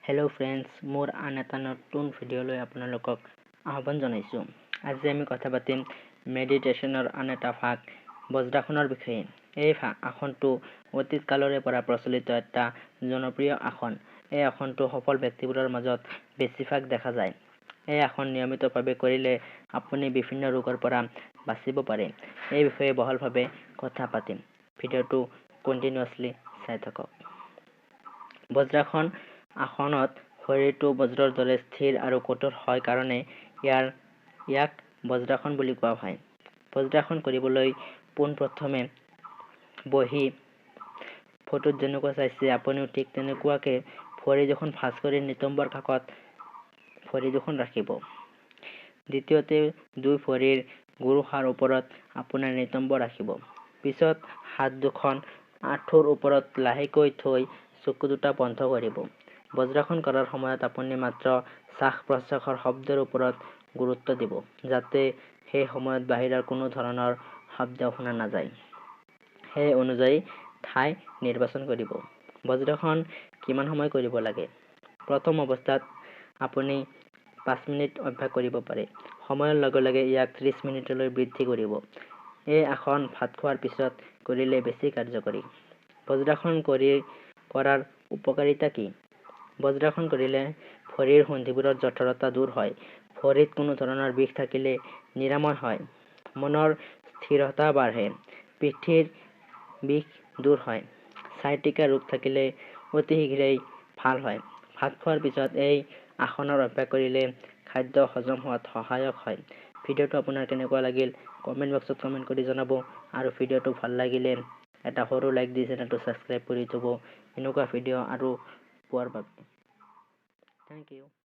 Hello' friends, মোৰ আন এটা নতুন ভিডিঅ'লৈ আপোনালোকক আহ্বান জনাইছোঁ। আজি আমি কথা পাতিম মেডিটেশ্যনৰ আন এটা ভাগ বজ্ৰাসনৰ বিষয়ে। এই আসনটো অতীত কালৰে পৰা প্ৰচলিত এটা জনপ্ৰিয় আসন। এই আসনটো সফল ব্যক্তিবোৰৰ মাজত বেছিভাগ দেখা যায়। এই আসন নিয়মিতভাৱে কৰিলে আপুনি বিভিন্ন ৰোগৰ পৰা বাচিব পাৰে। এই বিষয়ে বহলভাৱে কথা পাতিম, ভিডিঅ'টো কণ্টিনিউৱাছলি চাই থাকক। বজ্ৰাসন আসনত শৰীৰটো বজ্ৰৰ দৰে স্থিৰ আৰু কঠোৰ হয় কাৰণে ইয়াক বজ্ৰাসন বুলি কোৱা হয়। বজ্ৰাসন কৰিবলৈ পোনপ্ৰথমে বহি ফটোত যেনেকুৱা চাইছে আপুনিও ঠিক তেনেকুৱাকে ভৰি দুখন ভাঁজ কৰি নিতম্বৰ কাষত ভৰি দুখন ৰাখিব। দ্বিতীয়তে দুই ভৰিৰ গোৰোহাৰ ওপৰত আপোনাৰ নিতম্ব ৰাখিব। পিছত হাত দুখন আঁঠুৰ ওপৰত লাহেকৈ থৈ চকু দুটা বন্ধ কৰিব। বজ্ৰাসন কৰাৰ সময়ত আপুনি মাত্ৰ শ্বাস প্ৰশ্বাসৰ শব্দৰ ওপৰত গুৰুত্ব দিব, যাতে সেই সময়ত বাহিৰৰ কোনো ধৰণৰ শব্দ শুনা নাযায়। সেই অনুযায়ী ঠাই নিৰ্বাচন কৰিব। বজ্ৰাসন কিমান সময় কৰিব লাগে? প্ৰথম অৱস্থাত আপুনি 5 মিনিট অভ্যাস কৰিব পাৰে। সময়ৰ লগে লগে ইয়াক 30 মিনিটলৈ বৃদ্ধি কৰিব। এই আসন ভাত খোৱাৰ পিছত কৰিলে বেছি কাৰ্যকৰী। বজ্ৰাসন কৰাৰ উপকাৰিতা কি? বজ্ৰাসন কৰিলে ভৰিৰ সন্ধিবোৰৰ জঠৰতা দূৰ হয়। ভৰিত কোনো ধৰণৰ বিষ থাকিলে নিৰাময় হয়। মনৰ স্থিৰতা বাঢ়ে। পিঠিৰ বিষ দূৰ হয়। চাইটিকা ৰোগ থাকিলে অতি শীঘ্ৰেই ভাল হয়। ভাত খোৱাৰ পিছত এই আসনৰ অভ্যাস কৰিলে খাদ্য হজম হোৱাত সহায়ক হয়। ভিডিঅ'টো আপোনাৰ কেনেকুৱা লাগিল কমেণ্ট বক্সত কমেণ্ট কৰি জনাব, আৰু ভিডিঅ'টো ভাল লাগিলে এটা সৰু লাইক দি চেনেলটো ছাবস্ক্ৰাইব কৰি থ'ব এনেকুৱা ভিডিঅ' আৰু পোৱাৰ বাবে। Thank you.